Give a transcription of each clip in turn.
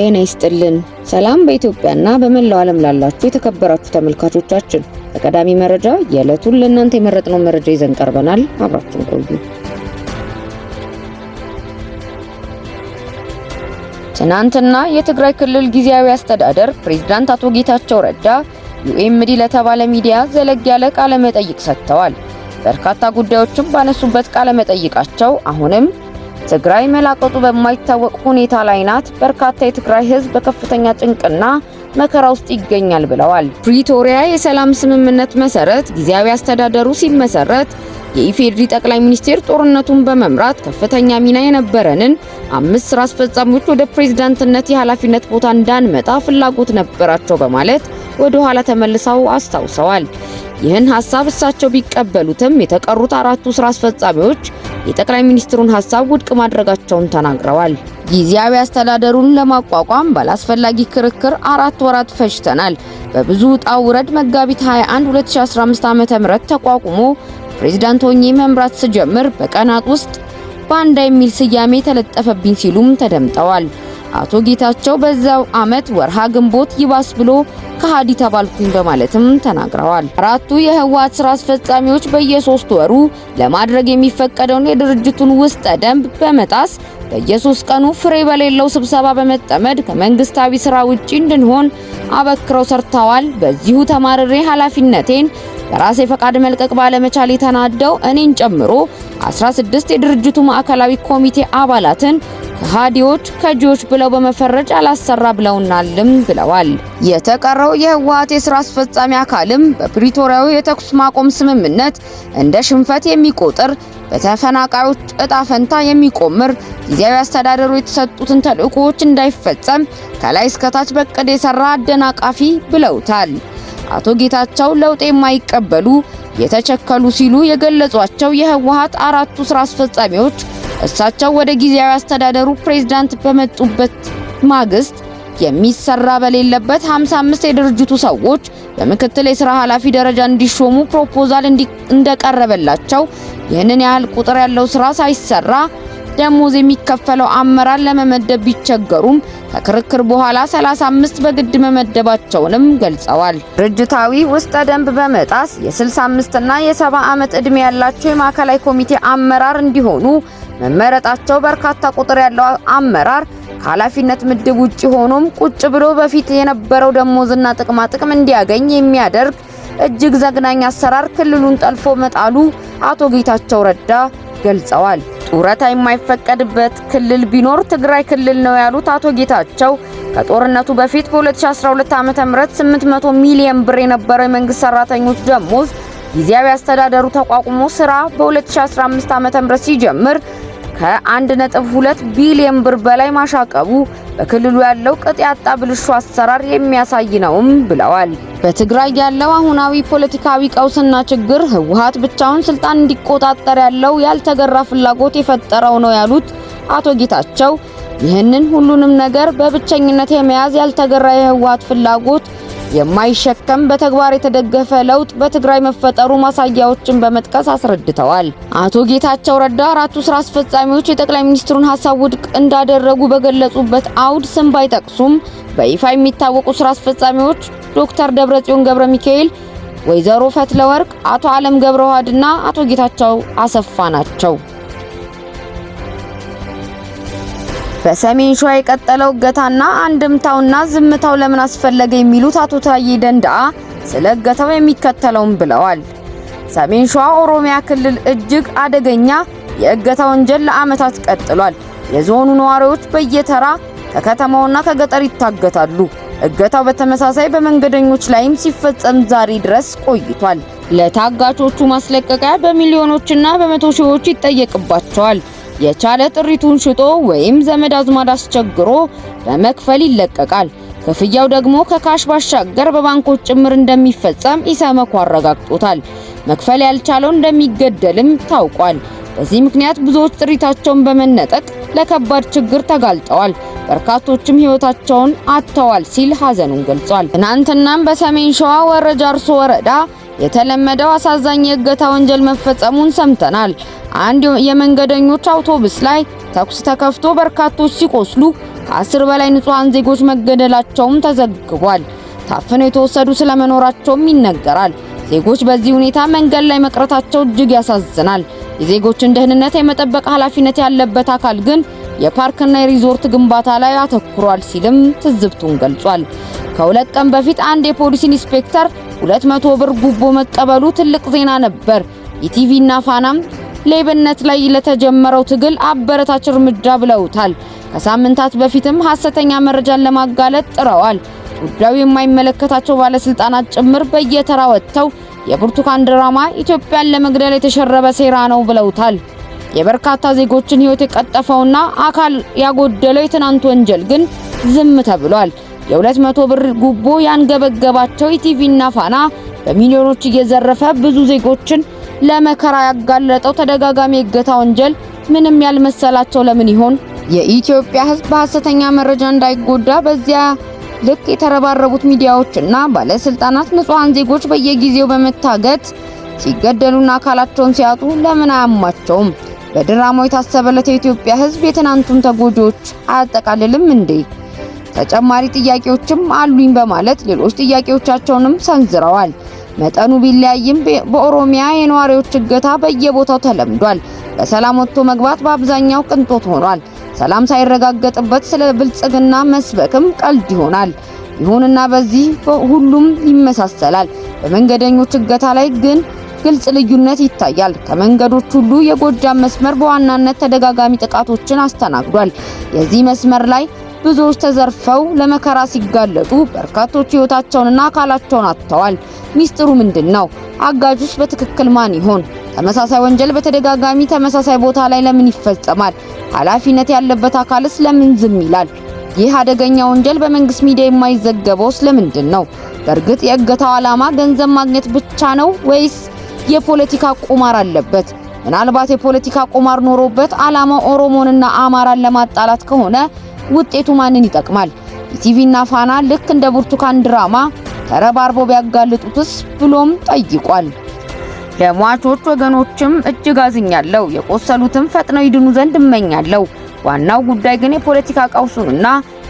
ጤና ይስጥልን። ሰላም በኢትዮጵያና በመላው ዓለም ላላችሁ የተከበራችሁ ተመልካቾቻችን፣ በቀዳሚ መረጃ የዕለቱን ለእናንተ የመረጥነው መረጃ ይዘን ቀርበናል። አብራችሁን ቆዩ። ትናንትና የትግራይ ክልል ጊዜያዊ አስተዳደር ፕሬዝዳንት አቶ ጌታቸው ረዳ ዩኤምዲ ለተባለ ሚዲያ ዘለግ ያለ ቃለ መጠይቅ ሰጥተዋል። በርካታ ጉዳዮችን ባነሱበት ቃለ መጠይቃቸው አሁንም ትግራይ መላቀጡ በማይታወቅ ሁኔታ ላይ ናት፣ በርካታ የትግራይ ሕዝብ በከፍተኛ ጭንቅና መከራ ውስጥ ይገኛል ብለዋል። ፕሪቶሪያ የሰላም ስምምነት መሰረት ጊዜያዊ አስተዳደሩ ሲመሰረት የኢፌዴሪ ጠቅላይ ሚኒስቴር ጦርነቱን በመምራት ከፍተኛ ሚና የነበረንን 5 ስራ አስፈጻሚዎች ወደ ፕሬዝዳንትነት የኃላፊነት ቦታ እንዳንመጣ ፍላጎት ነበራቸው በማለት ወደ ኋላ ተመልሰው አስታውሰዋል። ይህን ሐሳብ እሳቸው ቢቀበሉትም የተቀሩት 4ቱ ስራ አስፈጻሚዎች የጠቅላይ ሚኒስትሩን ሐሳብ ውድቅ ማድረጋቸውን ተናግረዋል። ጊዜያዊ አስተዳደሩን ለማቋቋም ባላስፈላጊ ክርክር 4 ወራት ፈጅተናል። በብዙ ውጣ ውረድ መጋቢት 21 2015 ዓ.ም ተቋቁሞ ፕሬዝዳንት ሆኜ መምራት ስጀምር በቀናት ውስጥ ባንዳ የሚል ስያሜ ተለጠፈብኝ ሲሉም ተደምጠዋል። አቶ ጌታቸው በዛው አመት ወርሃ ግንቦት ይባስ ብሎ ከሃዲ ተባልኩኝ በማለትም ተናግረዋል። 4ቱ የህወሓት ስራ አስፈጻሚዎች በየ3 ወሩ ለማድረግ የሚፈቀደውን የድርጅቱን ውስጠ ደንብ በመጣስ በየ3 ቀኑ ፍሬ በሌለው ስብሰባ በመጠመድ ከመንግስታዊ ስራ ውጪ እንድንሆን አበክረው ሰርተዋል። በዚሁ ተማርሬ ኃላፊነቴን በራሴ ፈቃድ መልቀቅ ባለመቻል የተናደው እኔን ጨምሮ 16 የድርጅቱ ማዕከላዊ ኮሚቴ አባላትን ከሃዲዎች ከጂዎች ብለው በመፈረጅ አላሰራ ብለውናልም ብለዋል። የተቀረው የህወሓት የስራ አስፈጻሚ አካልም በፕሪቶሪያው የተኩስ ማቆም ስምምነት እንደ ሽንፈት የሚቆጥር በተፈናቃዮች እጣ ፈንታ የሚቆምር ጊዜያዊ አስተዳደሩ የተሰጡትን ተልዕኮዎች እንዳይፈጸም ከላይ እስከታች በቅድ የሰራ አደናቃፊ ብለውታል። አቶ ጌታቸው ለውጥ የማይቀበሉ የተቸከሉ ሲሉ የገለጿቸው የህወሓት 4ቱ ስራ አስፈጻሚዎች እሳቸው ወደ ጊዜያዊ አስተዳደሩ ፕሬዝዳንት በመጡበት ማግስት የሚሰራ በሌለበት 55 የድርጅቱ ሰዎች በምክትል የስራ ኃላፊ ደረጃ እንዲሾሙ ፕሮፖዛል እንደቀረበላቸው ይህንን ያህል ቁጥር ያለው ስራ ሳይሰራ ደሞዝ የሚከፈለው አመራር ለመመደብ ቢቸገሩም ከክርክር በኋላ 35 በግድ መመደባቸውንም ገልጸዋል። ድርጅታዊ ውስጠ ደንብ በመጣስ የ65 እና የ70 ዓመት ዕድሜ ያላቸው የማዕከላዊ ኮሚቴ አመራር እንዲሆኑ መመረጣቸው በርካታ ቁጥር ያለው አመራር ከኃላፊነት ምድብ ውጪ ሆኖም ቁጭ ብሎ በፊት የነበረው ደሞዝና ጥቅማ ጥቅም እንዲያገኝ የሚያደርግ እጅግ ዘግናኝ አሰራር ክልሉን ጠልፎ መጣሉ አቶ ጌታቸው ረዳ ገልጸዋል። ጡረታ የማይፈቀድበት ክልል ቢኖር ትግራይ ክልል ነው ያሉት አቶ ጌታቸው ከጦርነቱ በፊት በ2012 ዓ.ም 800 ሚሊዮን ብር የነበረው የመንግስት ሰራተኞች ደሞዝ ጊዜያዊ አስተዳደሩ ተቋቁሞ ስራ በ2015 ዓ.ም ሲጀምር ከ1.2 ቢሊዮን ብር በላይ ማሻቀቡ በክልሉ ያለው ቅጥ ያጣ ብልሹ አሰራር የሚያሳይ ነውም ብለዋል። በትግራይ ያለው አሁናዊ ፖለቲካዊ ቀውስና ችግር ህወሓት ብቻውን ስልጣን እንዲቆጣጠር ያለው ያልተገራ ፍላጎት የፈጠረው ነው ያሉት አቶ ጌታቸው ይህንን ሁሉንም ነገር በብቸኝነት የመያዝ ያልተገራ የህወሓት ፍላጎት የማይሸከም በተግባር የተደገፈ ለውጥ በትግራይ መፈጠሩ ማሳያዎችን በመጥቀስ አስረድተዋል። አቶ ጌታቸው ረዳ 4ቱ ስራ አስፈጻሚዎች የጠቅላይ ሚኒስትሩን ሐሳብ ውድቅ እንዳደረጉ በገለጹበት አውድ ስም ባይጠቅሱም በይፋ የሚታወቁ ስራ አስፈጻሚዎች ዶክተር ደብረጽዮን ገብረ ሚካኤል፣ ወይዘሮ ፈትለወርቅ፣ አቶ አለም ገብረዋህድና አቶ ጌታቸው አሰፋ ናቸው። በሰሜን ሸዋ የቀጠለው እገታና አንድምታውና ዝምታው ለምን አስፈለገ የሚሉት አቶ ታዬ ደንደአ ስለ እገታው የሚከተለውን ብለዋል። ሰሜን ሸዋ ኦሮሚያ ክልል እጅግ አደገኛ የእገታ ወንጀል ለዓመታት ቀጥሏል። የዞኑ ነዋሪዎች በየተራ ከከተማውና ከገጠር ይታገታሉ። እገታው በተመሳሳይ በመንገደኞች ላይም ሲፈጸም ዛሬ ድረስ ቆይቷል። ለታጋቾቹ ማስለቀቂያ በሚሊዮኖችና በመቶ ሺዎች ይጠየቅባቸዋል። የቻለ ጥሪቱን ሽጦ ወይም ዘመድ አዝማድ አስቸግሮ በመክፈል ይለቀቃል። ክፍያው ደግሞ ከ cash ባሻገር በባንኮች ጭምር እንደሚፈጸም ኢሰመኮ አረጋግጦታል። መክፈል ያልቻለው እንደሚገደልም ታውቋል። በዚህ ምክንያት ብዙዎች ጥሪታቸውን በመነጠቅ ለከባድ ችግር ተጋልጠዋል። በርካቶችም ህይወታቸውን አጥተዋል ሲል ሀዘኑን ገልጿል። ትናንትናም በሰሜን ሸዋ ወረ ጃርሶ ወረዳ የተለመደው አሳዛኝ የእገታ ወንጀል መፈጸሙን ሰምተናል። አንድ የመንገደኞች አውቶቡስ ላይ ተኩስ ተከፍቶ በርካቶች ሲቆስሉ ከ10 በላይ ንጹሃን ዜጎች መገደላቸውም ተዘግቧል። ታፍነው የተወሰዱ ስለመኖራቸውም ይነገራል። ዜጎች በዚህ ሁኔታ መንገድ ላይ መቅረታቸው እጅግ ያሳዝናል። የዜጎችን ደህንነት የመጠበቅ ኃላፊነት ያለበት አካል ግን የፓርክና የሪዞርት ግንባታ ላይ አተኩሯል ሲልም ትዝብቱን ገልጿል። ከ2 ቀን በፊት አንድ የፖሊስ ኢንስፔክተር 200 ብር ጉቦ መቀበሉ ትልቅ ዜና ነበር። ኢቲቪና ፋናም ሌብነት ላይ ለተጀመረው ትግል አበረታች እርምጃ ብለውታል። ከሳምንታት በፊትም ሐሰተኛ መረጃን ለማጋለጥ ጥረዋል። ጉዳዩ የማይመለከታቸው ባለስልጣናት ጭምር በየተራ ወጥተው የብርቱካን ድራማ ኢትዮጵያን ለመግደል የተሸረበ ሴራ ነው ብለውታል። የበርካታ ዜጎችን ሕይወት የቀጠፈውና አካል ያጎደለው የትናንት ወንጀል ግን ዝም ተብሏል። የ200 ብር ጉቦ ያንገበገባቸው ኢቲቪና ፋና በሚሊዮኖች እየዘረፈ ብዙ ዜጎችን ለመከራ ያጋለጠው ተደጋጋሚ የእገታ ወንጀል ምንም ያልመሰላቸው ለምን ይሆን? የኢትዮጵያ ሕዝብ በሐሰተኛ መረጃ እንዳይጎዳ በዚያ ልክ የተረባረቡት ሚዲያዎችና ባለስልጣናት ንጹሃን ዜጎች በየጊዜው በመታገት ሲገደሉና አካላቸውን ሲያጡ ለምን አያማቸውም? በድራማው የታሰበለት የኢትዮጵያ ሕዝብ የትናንቱን ተጎጂዎች አያጠቃልልም እንዴ? ተጨማሪ ጥያቄዎችም አሉኝ በማለት ሌሎች ጥያቄዎቻቸውንም ሰንዝረዋል። መጠኑ ቢለያይም በኦሮሚያ የነዋሪዎች እገታ በየቦታው ተለምዷል። በሰላም ወጥቶ መግባት በአብዛኛው ቅንጦት ሆኗል። ሰላም ሳይረጋገጥበት ስለ ብልጽግና መስበክም ቀልድ ይሆናል። ይሁንና በዚህ ሁሉም ይመሳሰላል። በመንገደኞች እገታ ላይ ግን ግልጽ ልዩነት ይታያል። ከመንገዶች ሁሉ የጎጃም መስመር በዋናነት ተደጋጋሚ ጥቃቶችን አስተናግዷል። የዚህ መስመር ላይ ብዙዎች ተዘርፈው ለመከራ ሲጋለጡ፣ በርካቶች ሕይወታቸውንና አካላቸውን አጥተዋል። ሚስጥሩ ምንድን ነው? አጋጁስ በትክክል ማን ይሆን? ተመሳሳይ ወንጀል በተደጋጋሚ ተመሳሳይ ቦታ ላይ ለምን ይፈጸማል? ኃላፊነት ያለበት አካልስ ለምን ዝም ይላል? ይህ አደገኛ ወንጀል በመንግስት ሚዲያ የማይዘገበውስ ለምንድን ነው? በእርግጥ የእገታው ዓላማ ገንዘብ ማግኘት ብቻ ነው ወይስ የፖለቲካ ቁማር አለበት? ምናልባት የፖለቲካ ቁማር ኖሮበት ዓላማው ኦሮሞንና አማራን ለማጣላት ከሆነ ውጤቱ ማንን ይጠቅማል? ኢቲቪና ፋና ልክ እንደ ብርቱካን ድራማ ተረባርቦ ቢያጋልጡትስ ብሎም ጠይቋል። ለሟቾች ወገኖችም እጅግ አዝኛለሁ። የቆሰሉትም ፈጥነው ይድኑ ዘንድ እመኛለሁ። ዋናው ጉዳይ ግን የፖለቲካ ቀውሱንና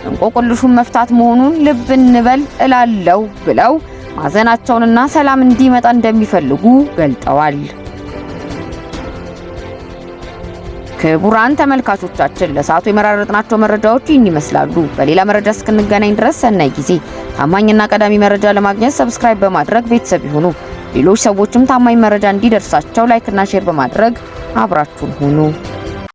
እንቆቅልሹን መፍታት መሆኑን ልብ እንበል እላለሁ ብለው ማዘናቸውንና ሰላም እንዲመጣ እንደሚፈልጉ ገልጠዋል። ክቡራን ተመልካቾቻችን፣ ለሰዓቱ የመራረጥናቸው መረጃዎች ይህን ይመስላሉ። በሌላ መረጃ እስክንገናኝ ድረስ ሰናይ ጊዜ። ታማኝና ቀዳሚ መረጃ ለማግኘት subscribe በማድረግ ቤተሰብ ይሁኑ። ሌሎች ሰዎችም ታማኝ መረጃ እንዲደርሳቸው like ና share በማድረግ አብራችሁን ሁኑ።